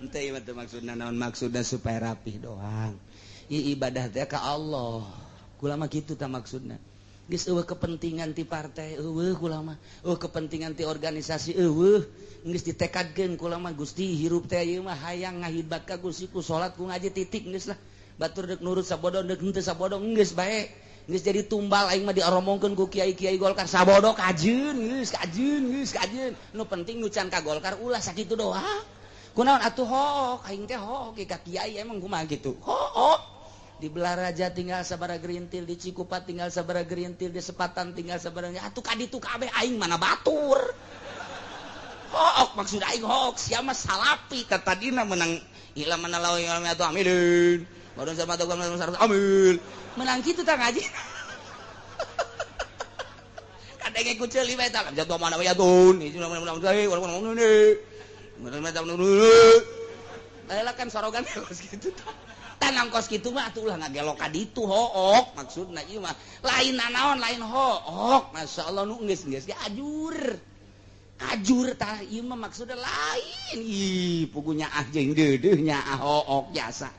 Ente ieu mah teu maksudna naon, maksudna supaya rapih doang. Ieu ibadah teh ka Allah. Kula mah kitu tah maksudna. Geus eueuh kepentingan ti partai, eueuh kula mah. Eueuh kepentingan ti organisasi, eueuh. Geus ditekadkeun kula mah, Gusti, hirup teh ieu mah hayang ngahidmat ka Gusti ku salat, ku ngaji, titik, geus lah. Batur deuk nurut sabodo, deuk henteu sabodo, geus bae. Geus jadi tumbal aing mah dioromongkeun ku kiai-kiai Golkar sabodo, kajeun geus, kajeun geus, kajeun. Nu penting nu can ka Golkar ulah, sakitu doang. Kunaon atuh hook aing teh, hook ka kiai emang kumaha kitu. Hook di Balaraja tinggal sabara gerintil, di Cikupa tinggal sabara gerintil, di Sepatan tinggal sabara, atuh ka ditu kabeh aing mana batur. Hook maksud aing, hook sia mah salapi ka tadina menang ila mana lawan atuh amilin. Baru sama tuh amil. Menang kitu tah ngaji. Kadang ku ceuli bae tah jatuh mana ya tun. Lah kan sorogan kos kitu tah. Tanang kos kitu mah atuh ulah ngagelok ka ditu, hook maksudna ieu mah. Lain nanaon, lain hook. Masyaallah nu geus geus ge ajur. Ajur tah ieu mah maksudna lain. Ih, pugunya ah jeung deudeuh nya ah hook jasa.